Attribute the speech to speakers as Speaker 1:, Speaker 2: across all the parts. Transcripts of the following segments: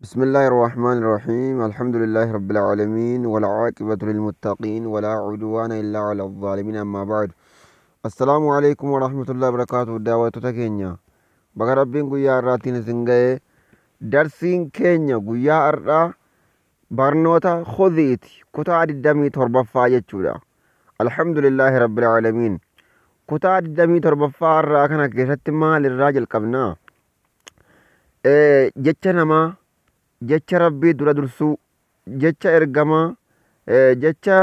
Speaker 1: بسم الله الرحمن الرحيم. الحمد لله رب العالمين، والعاقبة للمتقين، ولا عدوان إلا على الظالمين. أما بعد، السلام عليكم ورحمة الله وبركاته. Daawwattoota keenya, baga Rabbiin guyyaa har'aatiin isin ga'e. Darsiin keenya guyyaa har'aa barnoota khudiiti, kutaa 27ffaa jechuudha. الحمد لله رب العالمين. Kutaa 27ffaa har'aa kana keessatti maal irraa jalqabnaa? Jecha namaa jecha Rabbii dura dursuu, jecha ergamaa, jecha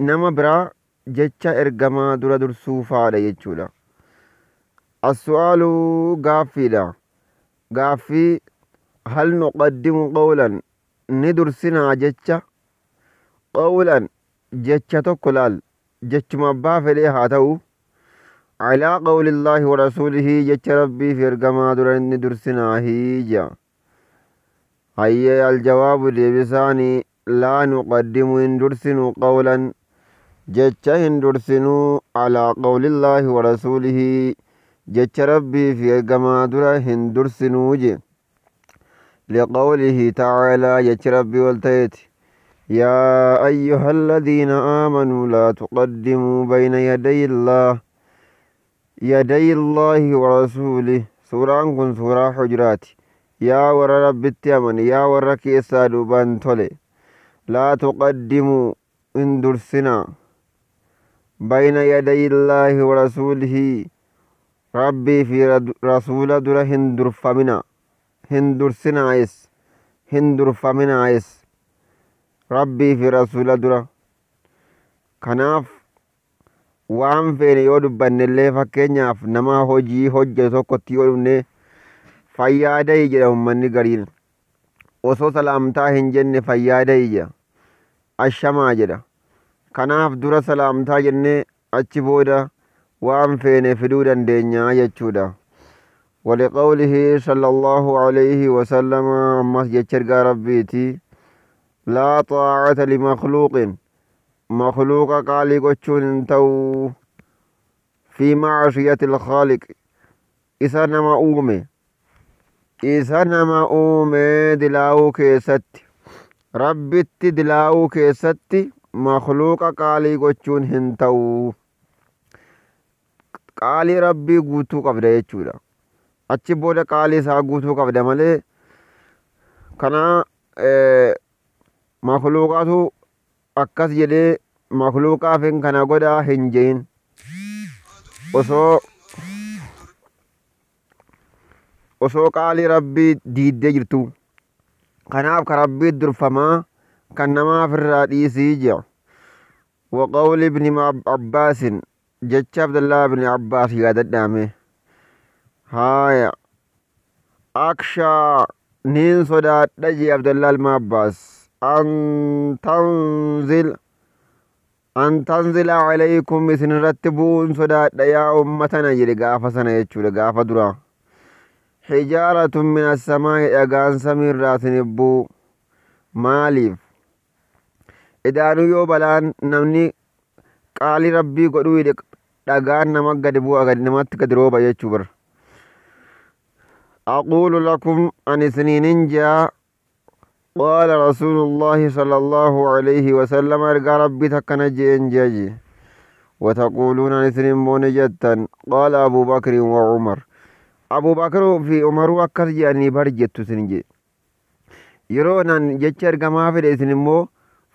Speaker 1: nama biraa jecha ergamaa dura dursuu faadha jechuudha. السؤال gaaffiidha. Gaaffii: هل نقدم قولا ni dursinaa jecha قولا jecha tokko laal, jechuma abbaa fedhee haa ta'u, على قول الله ورسوله jecha Rabbii fi ergamaa dura ni dursinaa hiija? Hayyee, الجواب deebisaani: لا نقدم hin dursinu, قولا jecha hin dursinu, على قول الله ورسوله jecha Rabbii fi ergamaa dura hin dursinuu je. لقوله تعالى jecha Rabbii ol ta'eeti: يا أيها الذين آمنوا لا تقدموا بين يدي الله ورسوله. Suuraan kun suuraa Hujuraati. Yaa warra Rabbitti amane, yaa warra keessaa duubaan tole, لا تقدموا hin dursinaa, بين يدي الله ورسوله Rabbii fi rasuula dura hin durfamina, hin dursinaayis, hin durfaminaayis Rabbii fi rasuula dura. Kanaaf waan feene yoo dubbannellee, fakkeenyaaf nama hojii hojjetu tokkotti yoo dhufne, "Fayyaadayi" jedha. Ummanni gariin osoo salaamtaa hin jenne "Fayyaadayi" jedha, "Ashamaa" jedha. Kanaaf dura salaamtaa jennee achi booda waan feene fiduu dandeenyaa jechuudha. ولقوله صلى الله عليه وسلم ammas jecha ergaa Rabbiiti: لا طاعة لمخلوق makluuqa qaalii gochuun hin ta'u, في معصية الخالق isa nama uume, isa nama uume dilaa'uu keessatti, Rabbitti dilaa'uu keessatti makluuqa qaalii gochuun hin ta'u. Qaalii Rabbii guutuu qabda jechuudha. Achi booda qaalii isaa guutuu qabda malee kana makluuqatu akkas jedhee makluuqaaf hin kana godhaa hin jehin. Osoo qaalii Rabbii diiddee jirtu. Kanaaf ka Rabbii durfamaa, kan namaaf irraa dhiisii jira. وقول ابن عباس jecha Abdullah ibn Abbaas yaadadhaame. Haaya, أخشى niin sodaadha jee Abdullah ilma Abbaas, أن تنزل عليكم isin irratti bu'uun sodaadha yaa ummatana jedhe gaafa sana jechuudha, gaafa dura, حجارة من السماء dhagaan samiirraa isinif bu'u. Maaliif idaanuu yoo balaan namni qaalii Rabbii godhuu hidhe dhagaan nama gadi bu'a, gadi namatti gadi rooba jechuu bar. أقول لكم أن isiniinin jaa: قال رسول الله صلى الله عليه وسلم ergaa Rabbii takkana jeen jeeji, وتقولون isinin mooni jettan, قال أبو بكر وعمر Abu Bakr fi Umaruu akkas jedhanii bar jettu isin jedhe. Yeroo nan jecha ergamaa fedhe isin immoo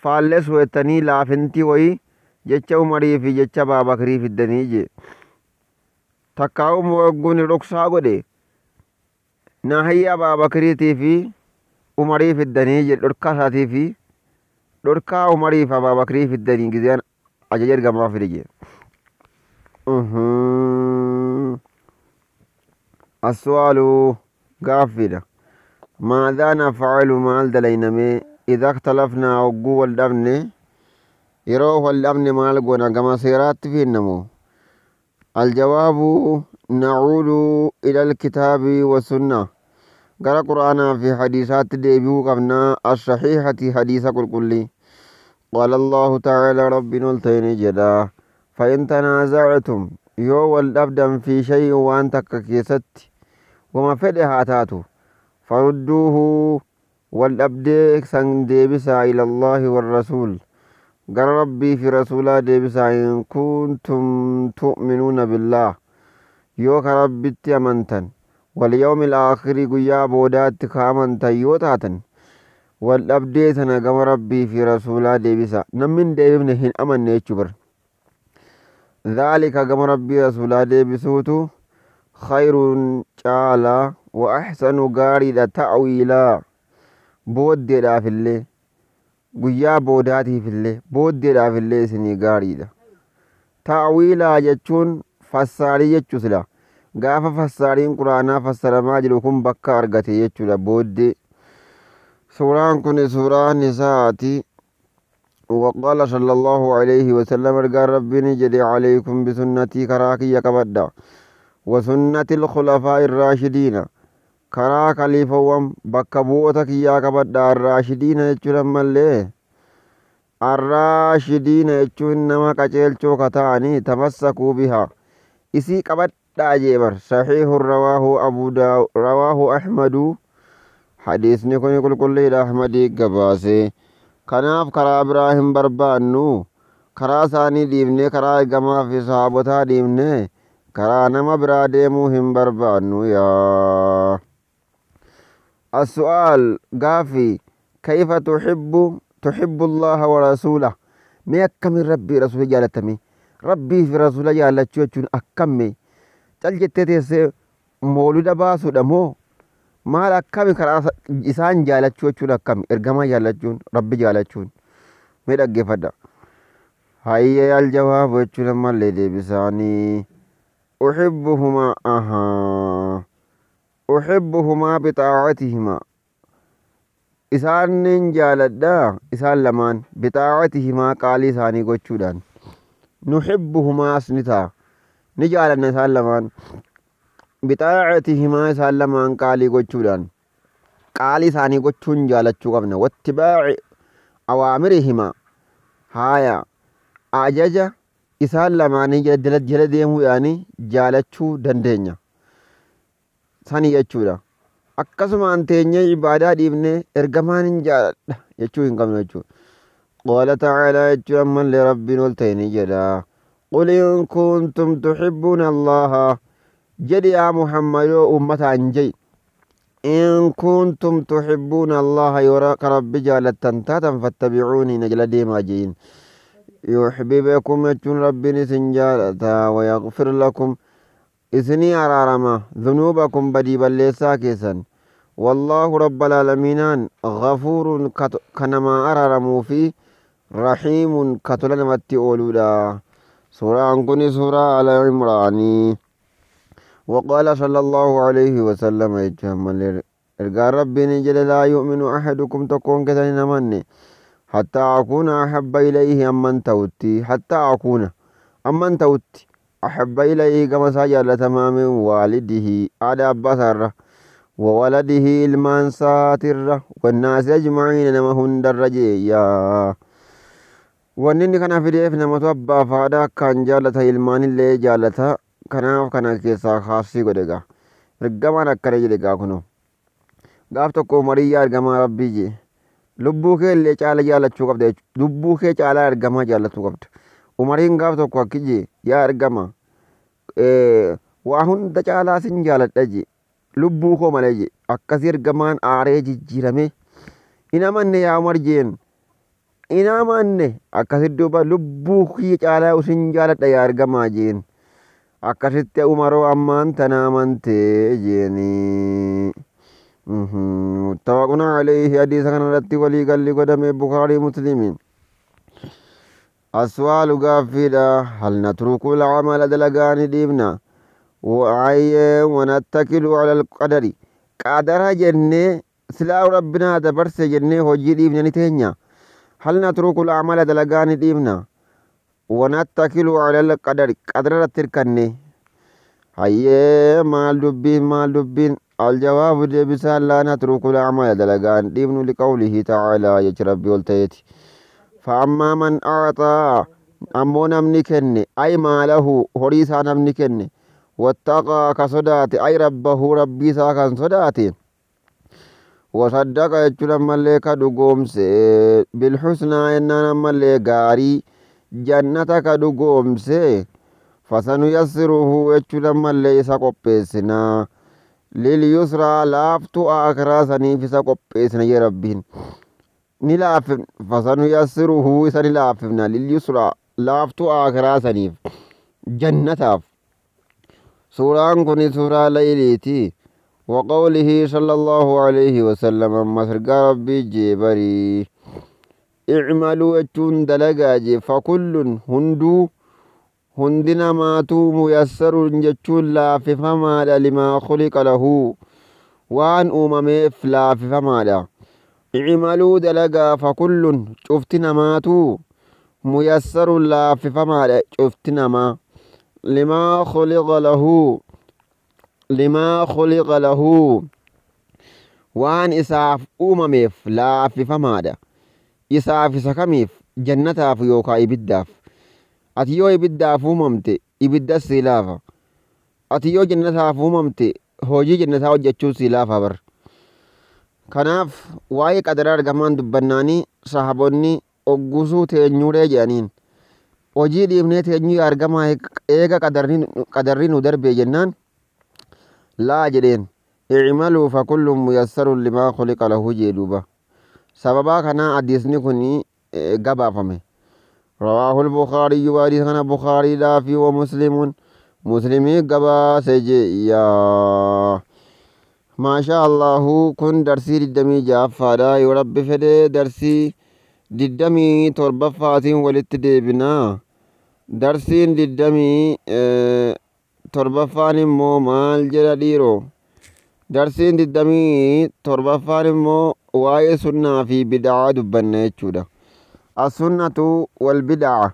Speaker 1: faallessu jettanii laafintii wayii jecha Umarii fi jecha Abaabakrii fiddanii je. Takkaa'uma wagguun dhoksaa godhe nahiyya Abaabakriitii fi Umarii fiddanii jedhe, dhorkaa isaatii fi dhorkaa Umarii fi Abaabakrii fiddanii gizeen ajaja ergamaa fide jedhe. السؤال gaaffiidha. ماذا نفعل maal dalayname, إذا اختلفنا hogguu wal dhabne? Yeroo wal dhabne maal goona? Gama seeraatti fiinnamoo? الجواب نعود إلى الكتاب والسنة gara Qur'aanaa fi hadiisaatti deebi'uu qabna, الصحيحة hadiisa qulqullii. قال الله تعالى Rabbiin ol ta'e jedha: فإن تنازعتم yoo wal dhabdan, في شيء waan takka keessatti, wama fedhe haa taatu, فردوه Waldhabdee san deebisaa ila Allaahi warrasuul, gara Rabbii fi Rasuulaa deebisaa, in kuntum tu'minuuna billaah, yoo ka Rabbitti amantan, walyawmi aakhiri, guyyaa boodaatti ka amantan yoo taatan, waldhabdee sana gama Rabbii fi Rasuulaa deebisa. Namni hin deebifne hin amanne jechuu bar. Dhaalika, gama Rabbii Rasuulaa deebisuutu, khayrun, caalaa, wa ahsanu, gaariidha, ta'wiilaa, booddeedhaafillee, guyyaa boodaatiifillee, booddeedhaafillee isinii gaariidha. Ta'wiilaa jechuun fassaarii jechuu. Sila gaafa fassaariin Quraanaa fassaramaa jiru kun bakka argate jechuudha booddee. Suuraan kun suuraa Nisaati. وقال صلى الله عليه وسلم، ergaan Rabbiin jedhe: عليكم بسنتي، karaa kiyya qabadha، وسنة الخلفاء الراشدين، karaa kaliifawwan bakka bu'oota kiyyaa qabadha. الراشدين jechuun ammallee, الراشدين jechuun nama qaceelchoo ka ta'anii. تمسكوا بها، isii qabadhaa jee bar. صحيح، رواه أبو داود، رواه أحمد. Hadiisni kun qulqulliidha, Ahmadii gabaase. Kanaaf karaa biraa hin barbaannu. Karaa isaanii dhiibnee, karaa ergamaa fi sahaabotaa dhiibnee, karaa nama biraa deemuu hin barbaannu. Yaa السؤال، gaafii: كيف تحب الله ورسوله؟ Mee akkamin Rabbii Rasuula jaalatame? Rabbii fi Rasuula jaallachuu jechuun akkamme? Cal jettee teessee mooluda baasuudha moo maal? Akkami karaa isaan jaalachuu jechuun? Akkami ergamaa jaallachuun, Rabbi jaalachuun? Mee dhaggeeffadha. Hayyee, الجواب jechuun ammallee deebisaanii: أحبهما، ahaa, أحبهما بطاعتهما، isaanin jaaladha isaan lamaan، بطاعتهما، qaalii isaanii gochuudhaan. نحبهما as ni ta'a, ni jaalanna isaan lamaan، بطاعتهما، isaan lamaan qaalii gochuudhaan. Qaalii isaanii gochuun jaalachuu qabna. واتباع أوامرهما، haaya, ajaja isaan lamaanii jala deemuudhaan jaalachuu dandeenya sani jechuudha. Akkasumaan teenyee ibaadaa dhiibnee ergamaan hin jaaladha jechuu hin qabnu jechuudha. قال تعالى jechuun ammallee Rabbiin ol ta'e ni jedha: قل إن كنتم تحبون الله، jedhi yaa Muhammadoo ummataan jedhi، إن كنتم تحبون الله، yoo ka Rabbi jaalattan taatan، فاتبعوني، na jala deemaa jeyin، يحببكم jechuun Rabbiin isin jaalata، ويغفر لكم، isinii araarama، ذنوبكم، badii balleessaa keessan. والله رب العالمين غفور، kanamaa araaramuu fi، رحيم، ka tola namatti ooluudha. Suuraan kun suuraa Ala Imraanii. وقال صلى الله عليه وسلم jechuun ergaan Rabbiin jedhe: لا يؤمن أحدكم، tokkoon keessan hin amanne، حتى أكون أحب إليه، amman ta'utti، حتى أكون، amman ta'utti، أحب إليه، gama isaa jaallatamaa، من والده، haadha abbaa isaarra، وولده، ilmaan isaatirra، والناس أجمعين، nama hundarra jeeyyaa. Wanni inni kana fideef namatu abbaa fi haadha akkaan jaallata, ilmaanillee jaallata. Kanaaf kana keessaa kaasii godhe gaa. Ergamaan akkana jedhe gaa kunoo. Gaaf tokko Umariyyaa, ergamaa Rabbii jee, lubbuu kee illee caala jaallachuu qabda jechuudha. Lubbuu kee caalaa ergamaa jaallachuu qabda. Umariin gaaf tokko akki jee: yaa ergama, waa hunda caalaa sin jaaladha jee, lubbuu koo malee jee. Akkasii ergamaan aaree jijjiirame. Hin amanne yaa Umar jeen. Hin amanne. Akkasitti duuba lubbuu kiyya caalaa isin jaaladha yaa ergamaa jeen. Akkasitti Umaroo ammaan tana amantee jeeni. متفق عليه، hadiisa kanarratti walii galli godhame Bukaarii Muslimiin. السؤال، gaaffiidha: هل نترك العمل، dalagaa ni dhiibna؟ Waa'ee ونتكل على القدر، qadara jennee, silaa Rabbinaa dabarse jennee hojii dhiibne ni teenya? هل نترك العمل، dalagaa ni dhiibna؟ ونتكل على القدر، qadara irratti hirkanne? Hayyee, maal dubbiin, maal dubbiin? الجواب، deebisaan: لا نترك العمل، dalagaa hin dhiibnu. لقوله تعالى، jecha Rabbii ol ta'eeti: فأما من أعطى، ammoo namni kenne، أي ماله، horii isaa namni kenne، واتقى، ka sodaate، أي ربه، Rabbii isaa kan sodaate. Wasaddaqa jechuun ammallee ka dhugoomse, bilhusnaa jennaan ammallee gaarii jannata ka dhugoomse, fasanuyassiruhu jechuun ammallee isa qopheessina, lilyusraa laaftuu aakiraa saniif isa qopheessina jee Rabbiin. Ni laaffifna, fasanuyassiruhu isa ni laaffifna, lilyusraa laaftuu aakiraa saniif jannataaf. Suuraan kun suuraa Layliiti. وقوله صلى الله عليه وسلم أما سرقا ربي جيبري اعملوا jechuun dalagaa jee, فكل hunduu hundi namaatu ميسر jechuun laaffifamaadha, لما خلق له waan uumameef laaffifamaadha. اعملوا dalagaa, فكل cufti namaatu, ميسر laaffifamaadha cufti namaa, لما خلق له لما خلق له waan isaaf uumameef laaffifamaadha. Isaaf isa kamiif? Jannataaf yookaa ibiddaaf. Ati yoo ibiddaaf uumamte ibiddas sii laafa, ati yoo jannataaf uumamte hojii jannataa hojjechuu sii laafa bar. Kanaaf waa'ee qadaraa argamaan dubbannaanii sahabonni oggusuu teenyuuree jedhaniin, hojii dhiifnee teenyuu argamaa eega qadarri nu darbee jennaan, laa jedheen, اعملوا فكل ميسر لما خلق له jee duuba. Sababaa kanaa hadiisni kun gabaafame. رواه البخاري حديث kana Bukhariidhaa fi ومسلم Muslimii gabaase jee. Maashaa Allahu, kun darsii 26ffaadha. Yoo Rabbi fedhe darsii 27ffaatiin walitti deebinaa. Darsiin 27ffaan immoo maal jedha dhiiroo? Darsiin 27ffaan immoo waa'ee sunnaa fi bid'aa dubbanna jechuudha. السنة والبدعة,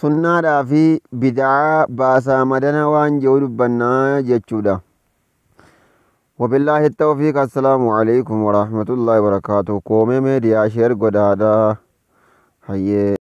Speaker 1: sunnaadhaa fi bid'aa baasaa madana waan jedhu dubbannaa jechuudha. وبالله التوفيق. السلام عليكم ورحمة الله وبركاته. Koomee meediyaa share godhaadha. Hayyee.